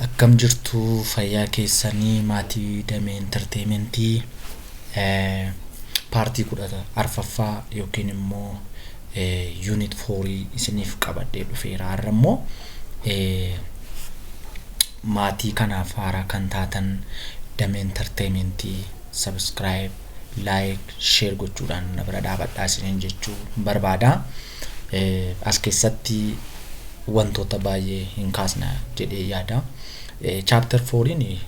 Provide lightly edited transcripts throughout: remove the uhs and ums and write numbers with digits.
Akkam jirtu, fayyaa keessanii, maatii Damee Entertainmentii? Partii 14ffaa yookiin immoo unit fourii isiniif qabadhee dhufeera. Har'a immoo maatii kanaaf haaraa kan taatan Damee Entertainmentii subscribe, like, share gochuudhaan na bira dhaabadhaa isiniin jechuu barbaada. As keessatti wantoota baay'ee hin kaasna jedhee yaada. Chapter fouriin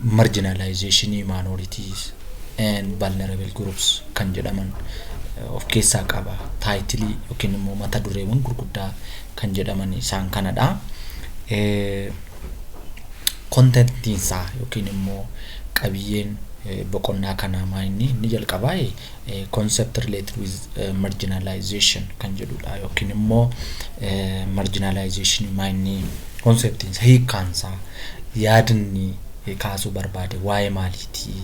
marginalizationii minorities and vulnerable groups kan jedhaman of keessaa qaba. Titleii yookiin immoo mata dureewwan gurguddaa kan jedhaman isaan kanadha. Contentiin isaa yookiin immoo qabiyyeen boqonnaa kanaa maa inni? Inni jalqabaa concept related with marginalization kan jedhudha, yookiin immoo marginalization maa inni, conceptiin isaa, hiikkaan isaa, yaadni kaasuu barbaade waa'ee maaliitii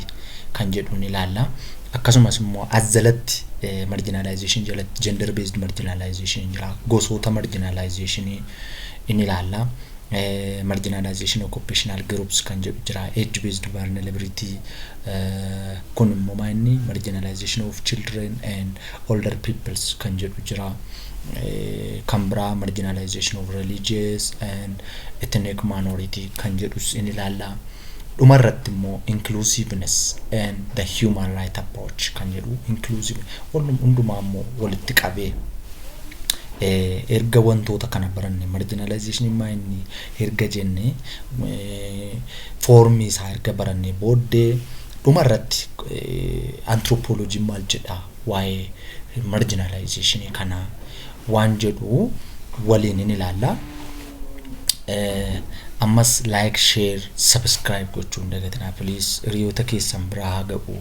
kan jedhu ni ilaalla. Akkasumas immoo as jalatti, marginalization jalatti, gender based marginalization jira, gosoota marginalization ni ilaalla. Marginalization occupational groups kan jedhu jira, age based vulnerability kun immoo maa inni, marginalization of children and older peoples kan jedhu jira. Kan biraa marginalization of religious and ethnic minority kan jedhus in ilaalla. Dhumarratti immoo inclusiveness and the human right approach kan jedhu, inclusive hundumaa immoo walitti qabee, erga wantoota kana baranne, marginalization maa inni erga jenne, formii isaa erga baranne booddee, dhumarratti anthropologiin maal jedha waa'ee marginalization kanaa waan jedhu waliin in ilaalla. Ammas like, share, subscribe gochuu hin dagatinaa, please. Hiriyoota keessan biraa haa ga'u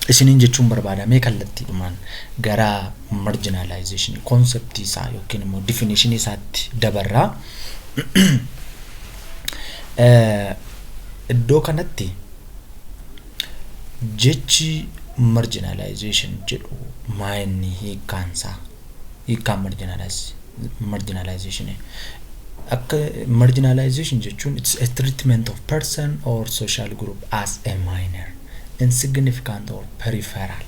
isiniin jechuun barbaada. Mee kallattiidhumaan gara marginalization conceptii isaa yookiin immoo definition isaatti dabarraa. Iddoo kanatti jechi marginalization jedhu maa inni, hiikkaansaa, hiikkaan marginalization akka marginalization jechuun it's a treatment of person or social group as a minor, insignificant or peripheral.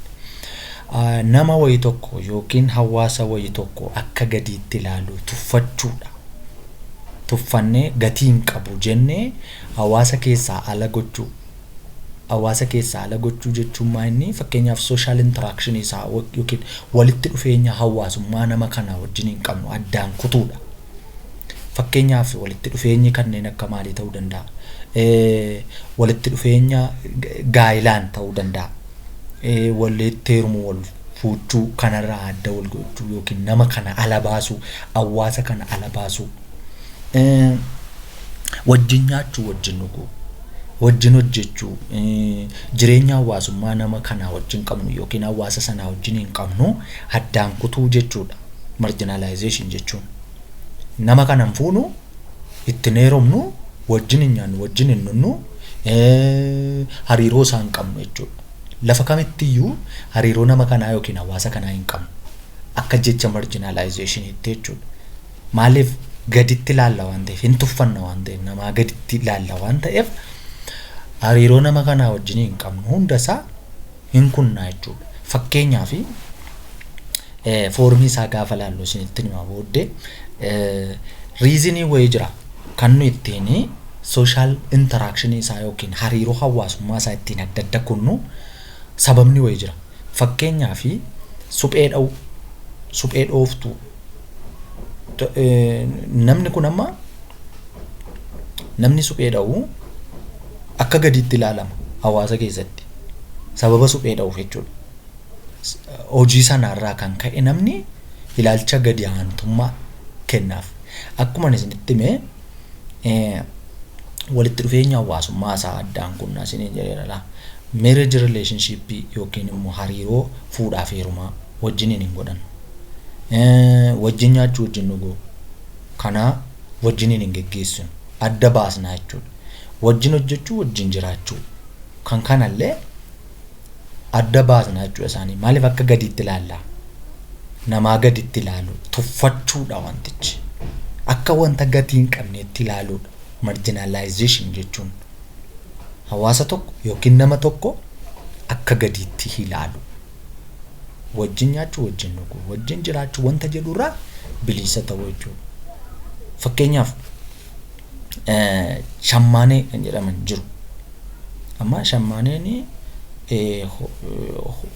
Nama wayii tokko yookiin hawaasa wayii tokko akka gadiitti ilaalu, tuffachuudha. Tuffannee gatii hin qabu jennee hawaasa keessaa ala gochuu. Hawaasa keessaa ala gochuu jechuun maa inni? Fakkeenyaaf, social interaction isaa yookiin walitti dhufeenya hawaasummaa nama kana wajjin hin qabnu addaan kutuudha. Fakkeenyaaf, walitti dhufeenyi kanneen akka maalii ta'uu danda'a? Walitti dhufeenya gaa'ilaan ta'uu danda'a. Walitti heerumuu, wal fuuchuu kanarraa adda wal gochuu yookiin nama kana ala baasuu, hawaasa kana ala baasuu. Wajjin nyaachuu, wajjin dhuguu, wajjin hojjechuu, jireenya hawaasummaa nama kanaa wajjin qabnu yookiin hawaasa sanaa wajjin hin qabnu addaan kutuu jechuudha. Marginalization jechuun. Nama kana hin fuunu, ittiin heerumnu, wajjin hin nyaannu, wajjin hin dhugnu, hariiroo isaa hin qabnu jechuudha. Lafa kamittiyyuu hariiroo nama kanaa yookiin hawaasa kanaa hin qabnu. Akka jecha marginalizationitti jechuudha. Maaliif? Gaditti ilaalla waan ta'eef, hin tuffanna waan ta'eef, namaa gaditti ilaalla waan ta'eef, hariiroo nama kanaa wajjin hin qabnu hundasaa hin kunnaa jechuudha. Fakkeenyaaf, formii isaa gaafa laallu isinitti hima. Booddee reasonii wayii jira kan nu ittiin social interactionii isaa yookiin hariiroo hawaasummaa isaa ittiin adda adda kunnu, sababni wayii jira. Fakkeenyaaf, suphee dha'u, suphee dhooftuu. Namni kun amma, namni suphee dha'u akka gadiitti ilaalama hawaasa keessatti, sababa suphee dha'uuf jechuudha. Hojii sanarraa kan ka'e namni ilaalcha gadi aantummaa kennaaf. Akkuma ani isinitti hime, walitti dhufeenya hawaasummaa isaa addaan kunnaa isiniin jedheera laa. Marriage relationship yookiin immoo hariiroo fuudhaa fi heerumaa wajjiniin hin godhan. Wajjin nyaachuu, wajjin dhuguu kanaa wajjiniin hin geggeessinu. Adda baasnaa jechuudha. Wajjin hojjechuu, wajjin jiraachuu kan kanallee adda baasnaa jechuudha isaanii. Maaliif akka gadiitti ilaallaa? Namaa gaditti ilaalu, tuffachuudha wantichi. Akka wanta gatii hin qabneetti ilaaluudha. Marginalization jechuun hawaasa tokko yookiin nama tokko akka gadiitti ilaalu. Wajjin nyaachuu, wajjin dhuguu, wajjin jiraachuu wanta jedhurraa bilisa ta'uu jechuudha. Fakkeenyaaf, shammaanee kan jedhaman jiru. Amma shammaaneen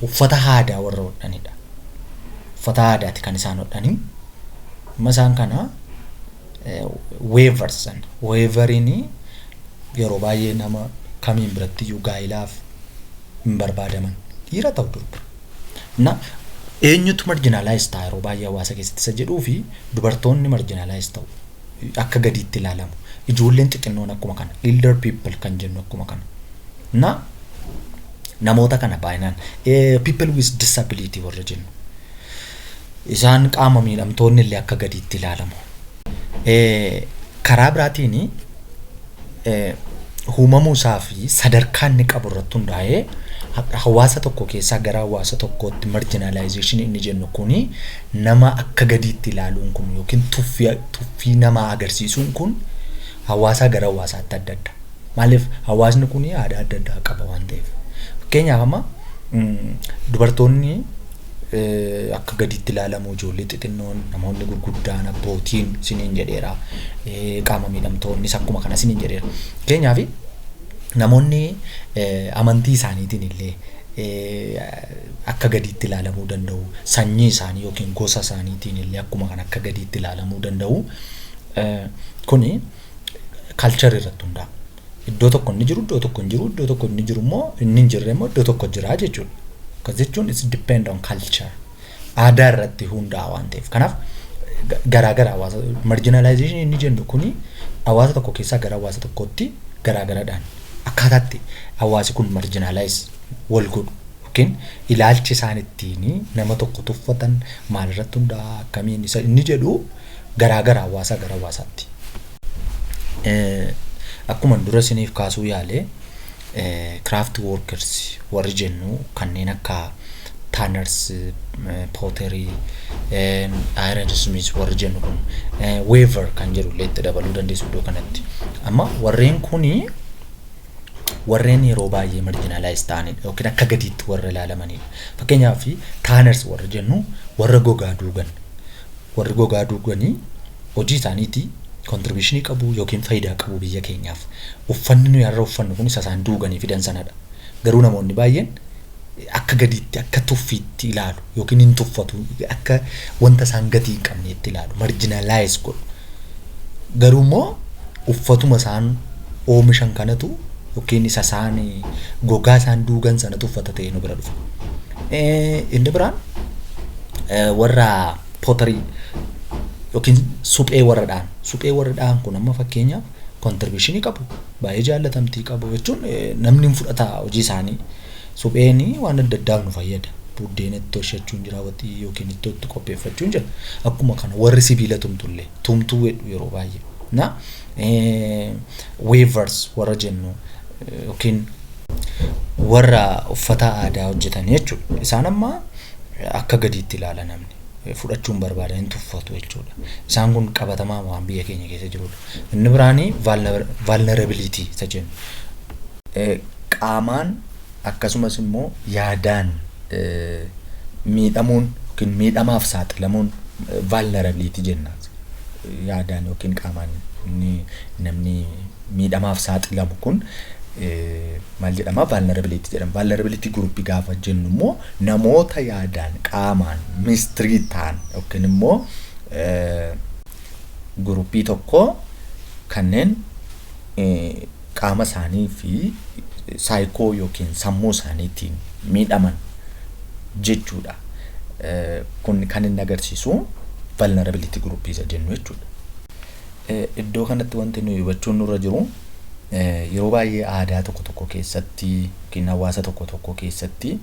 uffata aadaa warra hodhanidha. Uffata aadaati kan isaan hodhanii. Amma isaan kana weavers, weaveriin yeroo baay'ee nama kamiin biratti iyyuu gaa'ilaaf hin barbaadaman. Dhiira ta'u durba. Na eenyutu marginalize ta'a yeroo baay'ee hawaasa keessatti isa jedhuu fi dubartoonni marginalize ta'u. Akka gadiitti ilaalamu. Ijoolleen xixinnoon akkuma kana. Elder people kan jennu akkuma kana. Na namoota kana baay'inaan people with disability warra jennu. Isaan qaama miidhamtoonni illee akka gadiitti ilaalamu. Karaa biraatiin uumamuu isaa fi sadarkaa inni qabu irratti hundaa'ee hawaasa tokko keessaa gara hawaasa tokkootti marginalization inni jennu kuni, nama akka gadiitti ilaaluun kun yookiin tuffii namaa agarsiisuun kun hawaasaa gara hawaasaatti adda adda. Maaliif? Hawaasni kun aadaa adda addaa qaba waan ta'eef. Fakkeenyaaf, amma dubartoonni akka gadiitti ilaalamu, ijoollee xixinnoon, namoonni gurguddaan, abbootiin siniin jedheera. Qaama miidhamtoonnis akkuma kana siniin jedheera. Fakkeenyaaf, namoonni amantii isaaniitiin illee akka gadiitti ilaalamuu danda'u. Sanyii isaanii yookiin gosa isaaniitiin illee akkuma kana akka gadiitti ilaalamuu danda'u. Kuni culture irratti hundaa'a. Iddoo tokko inni jiru iddoo tokko hin jiru, iddoo tokko inni jiru immoo inni hin jirre immoo iddoo tokko jira jechuudha. Akkas jechuun it's depend on culture. Aadaa irratti hundaa'a waan ta'eef. Kanaaf garaagara hawaasa marginalization inni jennu kuni hawaasa tokko keessaa gara hawaasa tokkootti garaagaradhaan akkaataatti hawaasi kun marginalize wal godhu yookiin ilaalchi isaan ittiin nama tokko tuffatan maalirratti hundaa'a, akkamiin isa inni jedhu garaagara hawaasaa gara hawaasaatti. Akkuma dura isiniif kaasuu yaale, craft workers warri jennu kanneen akka tanners, pottery, iron smith warri jennu kun, weaver kan jedhu illee itti dabaluu dandeessu iddoo kanatti. Amma warreen kuni warreen yeroo baay'ee marginalize ta'anidha yookiin akka gadiitti warra ilaalamanidha. Fakkeenyaaf, tanners warra jennu warra gogaa duugan. Warri gogaa duuganii hojii isaaniitii contributionii qabu yookiin faayidaa qabu biyya keenyaaf. Uffanni nuyi har'a uffannu kun isa isaan duuganii fidan sanadha. Garuu namoonni baay'een akka gadiitti, akka tuffiitti ilaalu yookiin hin tuffatu, akka wanta isaan gatii hin qabneetti ilaalu, marginalize godhu. Garuu immoo uffatuma isaan oomishan kanatu yookiin isa isaan gogaa isaan duugan sanatu uffata ta'ee nu bira dhufa. Inni biraan warra pottery yookiin suphee warra dha'an. Suphee warra dha'an kun amma fakkeenyaaf contributionii qabu. Baay'ee jaallatamtii qabu jechuun namni hin fudhata hojii isaanii. Supheen waan adda addaaf nu fayyada. Buddeena itti hojjechuun jira, waxii yookiin ittoo itti qopheeffachuun jira. Akkuma kana warri sibiila tumtullee tumtuu jedhu yeroo baay'ee. Na weavers warra jennu yookiin warra uffata aadaa hojjetan jechuudha. Isaan amma akka gadiitti ilaala namni. Fudhachuun barbaadan, hin tuffatu jechuudha. Isaan kun qabatamaa waan biyya keenya keessa jirudha. Inni biraanii vulnerability isa jennu. Qaamaan akkasumas immoo yaadaan miidhamuun yookiin miidhamaaf saaxilamuun vulnerability jenna. Yaadaan yookiin qaamaan namni miidhamaaf saaxilamu kun maal jedhama? Vulnerability jedhama. Vulnerability group gaafa jennu immoo namoota yaadaan qaamaan mistreat ta'an yookiin immoo groupii tokko kanneen qaama isaanii fi saayikoo yookiin sammuu isaaniitiin miidhaman jechuudha. Kun kan inni agarsiisu vulnerability group isa jennu jechuudha. Iddoo kanatti wanti nuyi hubachuun nurra jiru, yeroo baay'ee aadaa tokko tokko keessatti yookiin hawaasa tokko tokko keessatti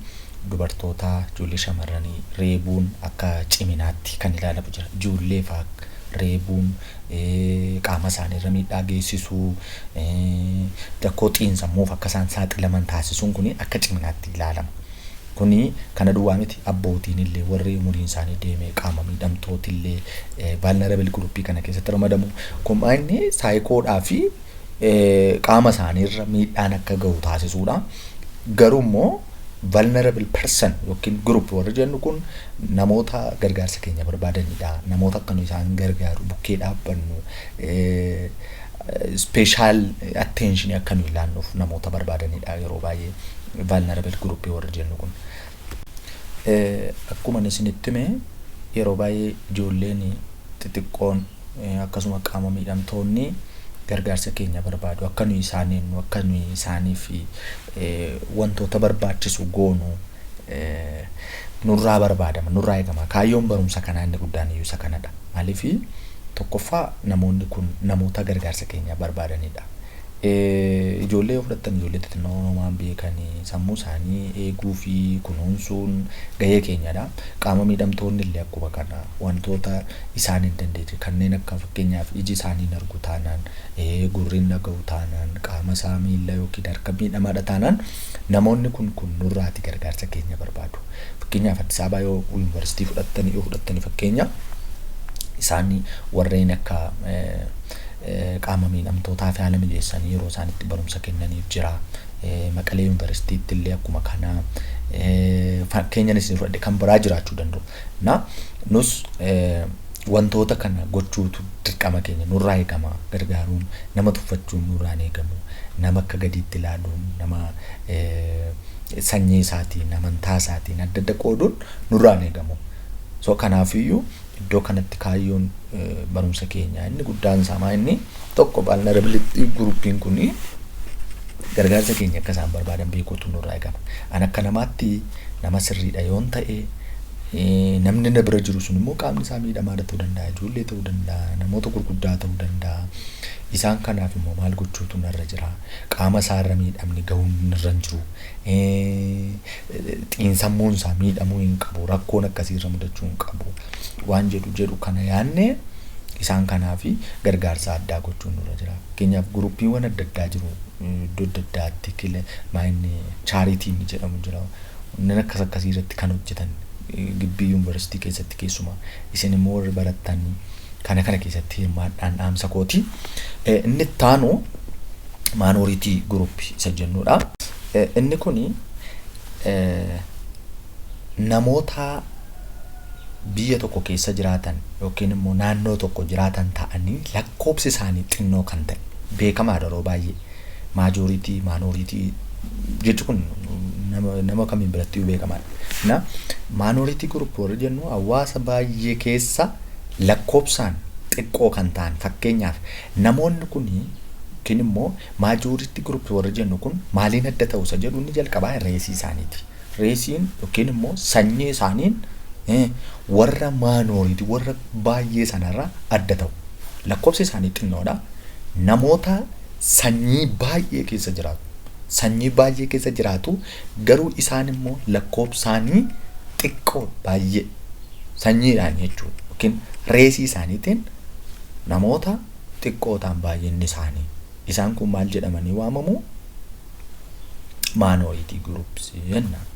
dubartoota, ijoollee shamarranii reebuun akka ciminaatti kan ilaalamu jira. Ijoollee fa'aa reebuun, qaama isaaniirra miidhaa geessisuu, rakkoo xiinsammuuf akka isaan saaxilaman taasisuun kun akka ciminaatti ilaalama. Kuni kana duwwaa miti, abbootiin illee, warri umuriin isaanii deemee, qaama miidhamtooti illee vulnerable groupii kana keessatti ramadamu. Kun inni psychodhaa fi qaama isaaniirra miidhaan akka gahu taasisuudha. Garuu immoo vulnerable person yookiin group warri jennu kun namoota gargaarsa keenya barbaadanidha. Namoota akka nu isaan gargaaru bukkee dhaabbannu, special attention akka nu ilaannuuf namoota barbaadanidha yeroo baay'ee vulnerable group warri jennu kun. Akkuma isinitti hime, yeroo baay'ee ijoolleen xixiqqoon akkasuma qaama miidhamtoonni gargaarsa keenya barbaadu. Akka nuyi isaan eenyu, akka nuyi isaaniif wantoota barbaachisu goonu nurraa barbaadama, nurraa eegama. Kaayyoon barumsa kanaa inni guddaan iyyuu isa kanadha. Maaliif? Tokkoffaa, namoonni kun namoota gargaarsa keenya barbaadanidha. Ijoollee yoo fudhattan, ijoollee xixinnoo waan beekanii sammuu isaanii eeguu fi kunuunsuun gahee keenyadha. Qaama miidhamtoonni illee akkuma kana wantoota isaan hin dandeenye, kanneen akka fakkeenyaaf iji isaanii hin argu taanaan, gurri hin dhaga'u taanaan, qaama isaa miila yookiin harka miidhamaadha taanaan, namoonni kun nurraati gargaarsa keenya barbaadu. Fakkeenyaaf Addis Ababaa yoo yuunivarsiitii fudhattanii, yoo fudhattanii fakkeenya, isaan warreen akka qaama miidhamtootaa fi haala mijeessanii yeroo isaan itti barumsa kennaniif jira. Maqalee yuunivarsiitiitti illee akkuma kana, fakkeenyan isin fudhadhe, kan biraa jiraachuu danda'u. Na nus wantoota kana gochuutu dirqama keenya, nurraa eegama. Gargaaruun, nama tuffachuun nurraa hin eegamu. Nama akka gadiitti ilaaluun, nama sanyii isaatiin, amantaa isaatiin adda adda qooduun nurraa hin eegamu. So kanaafiyyuu iddoo kanatti kaayyoon barumsa keenyaa inni guddaan isaa maa inni tokko, vulnerability groupiin kuni gargaarsa keenya akka isaan barbaadan beekuutu nurraa eegama. An akka namaatti nama sirriidha yoon ta'e, namni na bira jiru sun immoo qaamni isaa miidhamaadha ta'uu danda'a, ijoollee ta'uu danda'a, namoota gurguddaa ta'uu danda'a. Isaan kanaaf immoo maal gochuutu narra jira? Qaama isaarra miidhamni gahuun irra hin jiru. Xiinsammuun isaa miidhamuu hin qabu. Rakkoon akkasiirra mudachuu hin qabu. Waan jedhu kana yaadnee isaan kanaaf gargaarsa addaa gochuun nurra jira. Fakkeenyaaf groupiiwwan adda addaa jiru. Iddoo adda addaatti maayinni charityn jedhamu jira. Inni akkas akkasii irratti kan hojjetan gibbii yuunivarsiitii keessatti keessumaa, isin immoo warri barattan kana kana keessatti hirmaadhaan dhaamsa kooti. Inni itti aanu minority group isa jennudha. Inni kuni namoota biyya tokko keessa jiraatan yookiin immoo naannoo tokko jiraatan ta'anii lakkoobsi isaanii xinnoo kan ta'e beekamaadha. Yeroo baay'ee majority, minority jechi kun nama kamiin biratti beekamaadha. Na minority group warri jennu hawaasa baay'ee keessa lakkoobsaan xiqqoo kan ta'an. Fakkeenyaaf namoonni kun yookiin immoo majority group warri jennu kun maaliin adda ta'u isa jedhu, inni jalqabaa raceii isaaniiti. Raceiin yookiin immoo sanyii isaaniin warra minority, warra baay'ee sanarra adda ta'u. Lakkoobsi isaanii xinnoodha. Namoota sanyii baay'ee keessa jiraatu. Sanyii baay'ee keessa jiraatu, garuu isaan immoo lakkoobsaanii xiqqoo baay'ee sanyiidhaan jechuudha. Yookiin raceii isaaniitiin namoota xiqqoo ta'an baay'inni isaanii. Isaan kun maal jedhamanii waamamu? Minority groups jennaan.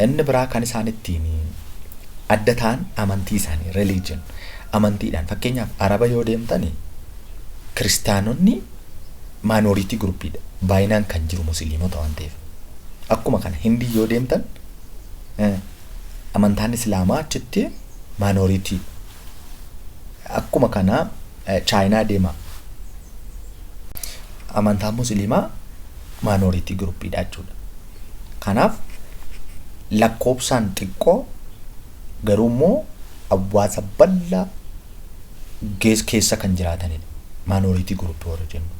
Inni biraa kan isaan ittiin adda ta'an amantii isaanii, religion, amantiidhaan. Fakkeenyaaf Araba yoo deemtani, kiristaanonni minority groupiidha. Baay'inaan kan jiru musliimota waan ta'eef. Akkuma kana Hindii yoo deemtan, amantaan Islaamaa achitti minority. Akkuma kana Chaayinaa deema. Amantaan musliimaa minority groupiidha jechuudha. Kanaaf lakkoobsaan xiqqoo, garuu immoo hawaasa bal'aa keessa kan jiraatanidha. Minority groupii warra jennu.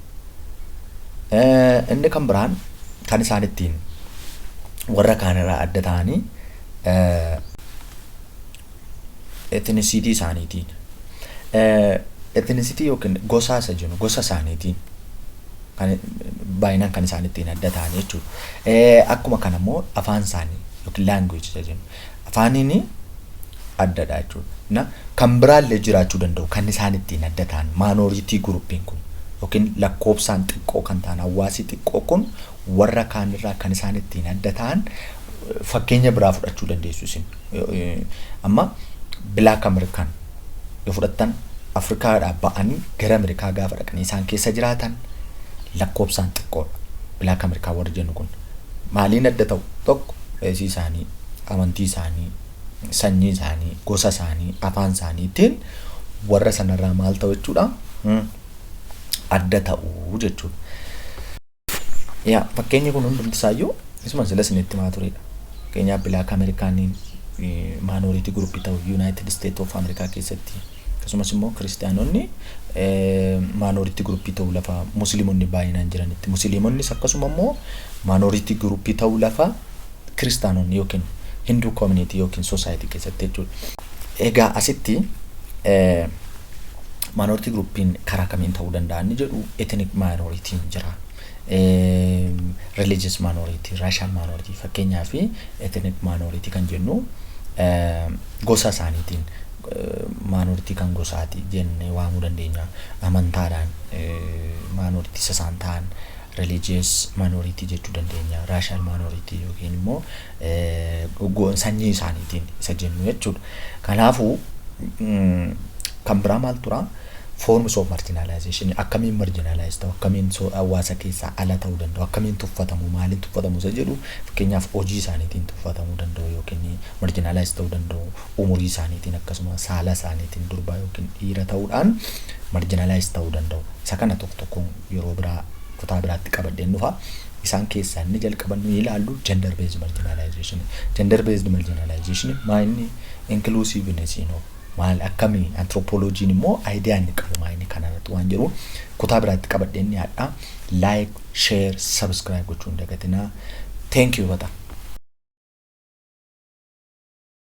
Inni kan biraan kan isaan ittiin warra kaanirraa adda ta'anii ethnicity isaaniitiin. Ethnicity yookiin gosa isa jennu, gosa isaaniitiin kan baay'inaan kan isaan ittiin adda ta'an jechuudha. Akkuma kana immoo afaan isaanii yookiin language isa jennu afaaniin addadha jechuudha. Na kan biraallee jiraachuu danda'u kan isaan ittiin adda ta'an minority groupiin kun yookiin lakkoobsaan xiqqoo kan ta'an, hawaasi xiqqoo kun warra kaanirraa kan isaan ittiin adda ta'an Fakkeenya biraa fudhachuu dandeessu isin. Amma Black American yoo fudhattan, Afrikaadhaa ba'anii gara Ameerikaa gaafa dhaqanii isaan keessa jiraatan lakkoofsaan xiqqoodha. Black American warri jennu kun maaliin adda ta'u? Tokko, race isaanii, amantii isaanii, sanyii isaanii, gosa isaanii, afaan isaaniitiin warra sanarraa maal ta'u jechuudha? Adda ta'u jechuudha. Yaa, fakkeenyi kun hundumti isaayyuu isuma sila isinitti himaa turedha. Fakkeenyaaf, Black Americaniin minority group ta'u United States of America keessatti, akkasumas immoo kiristaanonni minority group ta'uu lafa musliimonni baay'inaan jiranitti, musliimonnis akkasuma immoo minority group ta'uu lafa kiristaanonni yookiin Hindu community yookiin society keessatti jechuudha. Egaa asitti minority groupiin karaa kamiin ta'uu danda'a inni jedhu, ethnic minorityn jira. Religious minority, racial minority. Fakkeenyaaf, ethnic minority kan jennu gosa isaaniitiin minority kan gosaati jennee waamuu dandeenya. Amantaadhaan minority isa isaan ta'an religious minority jechuu dandeenya. Racial minority yookiin immoo sanyii isaaniitiin isa jennu jechuudha. Kanaafuu kan biraa maal tura? Forms of marginalization, akkamiin marginalize ta'u, akkamiin hawaasa keessaa ala ta'uu danda'u, akkamiin tuffatamu, maaliin tuffatamu isa jedhu, fakkeenyaaf hojii isaaniitiin tuffatamuu danda'u yookiin marginalize ta'uu danda'u, umurii isaaniitiin, akkasuma saala isaaniitiin durbaa yookiin dhiira ta'uudhaan marginalize ta'uu danda'u. Isa kana tokko tokkoon yeroo biraa kutaa biraatti qabadheen dhufa. Isaan keessaa inni jalqaban nu ilaallu gender based marginalization. Gender based marginalization maa inni? Inclusiveness maal, akkamii? Anthropologiin immoo idea inni qabu maa inni kanarratti waan jiru kutaa biraatti qabadheen dhiyaadha. Like, share, subscribe gochuu hin dagatinaa. Thank you, bata.